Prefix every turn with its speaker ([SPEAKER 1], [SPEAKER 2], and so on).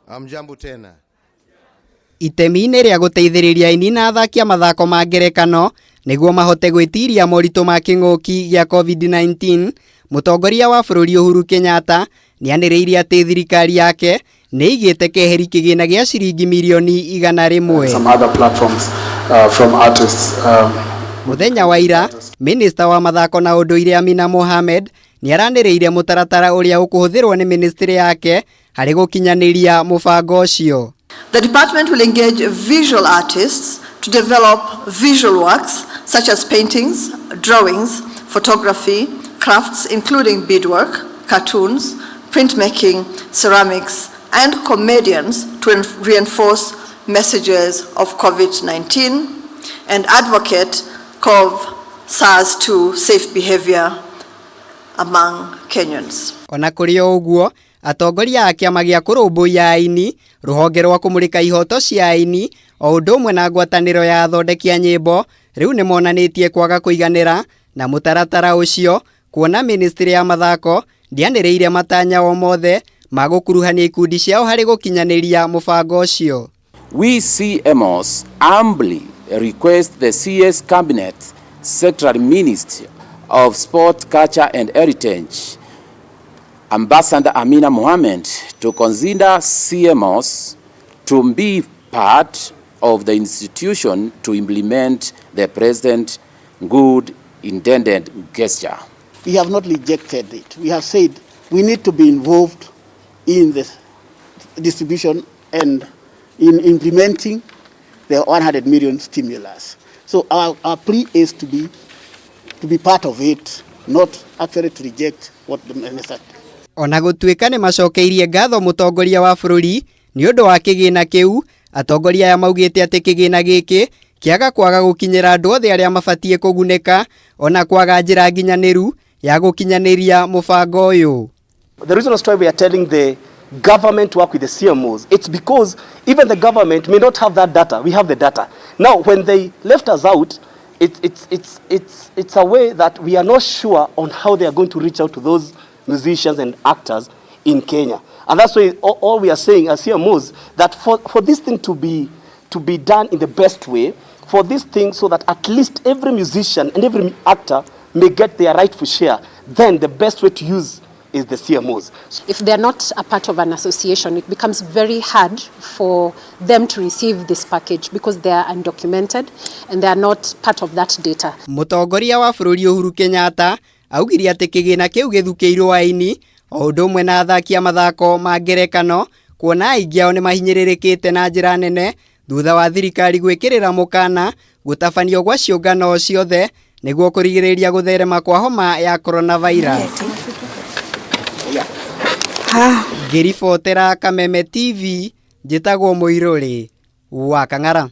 [SPEAKER 1] Hamjambo tena.
[SPEAKER 2] Itemi-inĩ rĩa gũteithĩrĩria aini na athaki a mathako ma ngerekano nĩguo mahote gwĩtiria moritũ ma kĩng'ũki gĩa COVID-19, mũtongoria wa bũrũri Uhuru Kenyatta nĩanĩrĩire atĩ thirikari yake nĩ ĩigĩte keheri kĩgĩna gĩa ciringi mirioni 100.
[SPEAKER 3] Some other platforms from artists.
[SPEAKER 2] Mũthenya wa ira, minista wa mathako na ũndũire Amina Mohamed nĩaranĩrĩire mũtaratara ũrĩa ũkũhũthĩrwo nĩ ministry yake harĩ gũkinyanĩria mũbango ũcio.
[SPEAKER 4] The department will engage visual artists to develop visual works such as paintings, drawings, photography, crafts including beadwork, cartoons, printmaking, ceramics, and comedians to reinforce messages of COVID-19 and advocate COV-SARS-2 safe behavior among Kenyans.
[SPEAKER 2] Ona kũrĩ o ũguo, atongoria a kĩama gĩa kũrũmbũiya aini, rũhonge rwa kũmũrĩka ihoto cia aini, o ũndũ ũmwe na ngwatanĩro ya athondeki a nyĩmbo, rĩu nĩmonanĩtie kwaga kũiganĩra na mũtaratara ũcio, kuona ministry ya mathako ndĩanĩrĩire matanya o mothe ma gũkuruhania ikundi ciao harĩ gũkinyanĩria mũbango ũcio.
[SPEAKER 5] We CMOs humbly request the CS Cabinet Secretary Minister of Sport, Culture and Heritage, Ambassador Amina Mohamed, to consider CMOs to be part of the institution to implement the President's good intended gesture.
[SPEAKER 6] We have not rejected it. We have said we need to be involved in the distribution and in implementing the 100 million stimulus. So our plea is to be part of it, not actually to reject what the minister.
[SPEAKER 2] Ona gũtuĩka nĩ macokeirie ngatho mũtongoria wa bũrũri nĩ ũndũ wa kĩgĩna kĩu, atongoria aya maugĩte atĩ kĩgĩna gĩkĩ kĩaga kwaga gũkinyĩra andũ othe arĩa mabatiĩ kũgunĩka, ona kwaga njĩra nginyanĩru ya gũkinyanĩria mũbango ũyũ.
[SPEAKER 7] The reason as why we are telling the government to work with the CMOs, it's because even the government may not have that data. We have the data. Now, when they left us out, it's a way that we are not sure on how they are going to reach out to those musicians and actors in Kenya. And that's why all we are saying as CMOs, that for this thing to be done in the best way, for this thing so that at least every musician and every actor may get their rightful share, then the best way to use is the CMOs.
[SPEAKER 8] If they're not a part of an association, it becomes very hard for them to receive this package because they are undocumented and they are not part of that data.
[SPEAKER 2] Mũtongoria wa bũrũri Uhuru Kenyatta augire atĩ kĩgĩna kĩu gĩthukĩirwo aini o ũndũ ũmwe na athaki a mathako ma ngerekano, kuona aingĩ ao nĩ mahinyĩrĩrĩkĩte na njĩra nene thutha wa thirikari gwĩkĩrĩra mũkana gũtabanio gwa ciũngano ciothe nĩguo kũrigĩrĩria gũtherema kwa homa ya coronavirus. Ngĩribotera Kameme TV, njĩtagwo Mũirũrĩ wa Kang'ara.